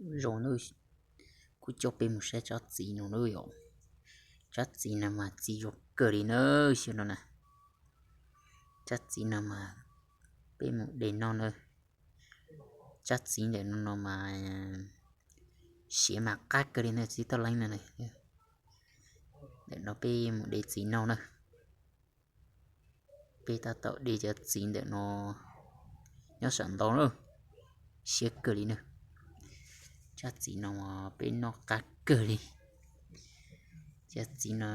Zoo na, kuv coj peb mus saib tsob txiv no na yom. Tsob txiv no mas txiv zoo kawg li na, xyov no na. Tsob txiv no mas peb mus de noj na. Tsob txiv ntawm no no mas siav mas qab kawg li na, txiv toj leeb no na. Ntawm no peb mus de txiv noj na. Peb tab tom de cov txiv ntawm no nyob saum ntoo na, siab kawg li na. Tsob txiv no peb noj qab kawg li. Cov txiv no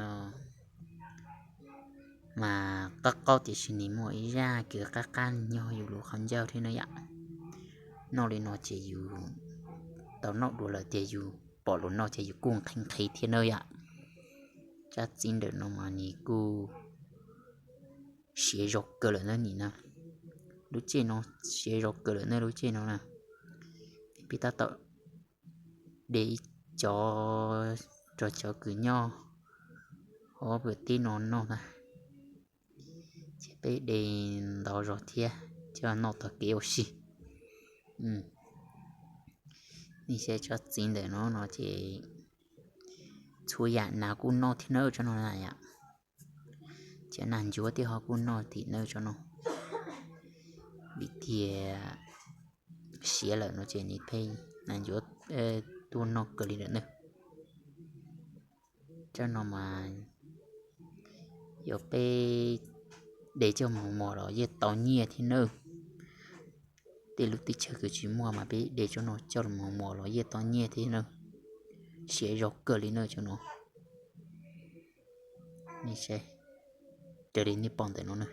mas qab qaub tiam sis nws muaj ib zaj kwv qab qab nyob yus lub qhov ncauj thiab na yom. Noj li no ces yus tau noj dua lawm tias yus pom lus no ces yus kuj nqhis nqhis thiab na yom. Tsob txiv ntawm no mas nws kuj siav zoo kawg lawm na nim na. Lub caij no siav zoo kawg lawm na lub caij no na. Peb tab tom de ib cov rau cov kws nyob hauv pem teb no noj na. Ces peb de ntau zog thiab coj noj taug kev ua si. Nej saib tsob txiv ntawm no no ces txhua yam nas kuj noj thiab na tsob no na yom. Cov nas ncuav thiab ho kuj noj tim na tsob no. Vim tias siav lawm no ces nws pheej nas ncuav tuaj noj kawg li lawm na. Tsob no mas yog peb de coj mus mos los yeej tau nyiaj thiab na. Tej lub teb chaws kws tsis muaj mas peb de tsob no coj mus mos los yeej tau nyiaj thiab na. Siav zoo kawg li na tsob no. Nej saib, raws li nej pom ntawm no na.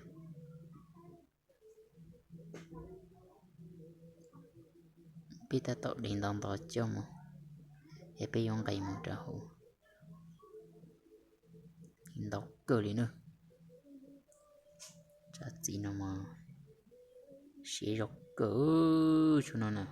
Peb tab tom de ntau ntau coj mus, es peb yuav nqis mus rau hauv. Ntau kawg li na. Tsob txiv no mas siav zoo kawg tsob no na.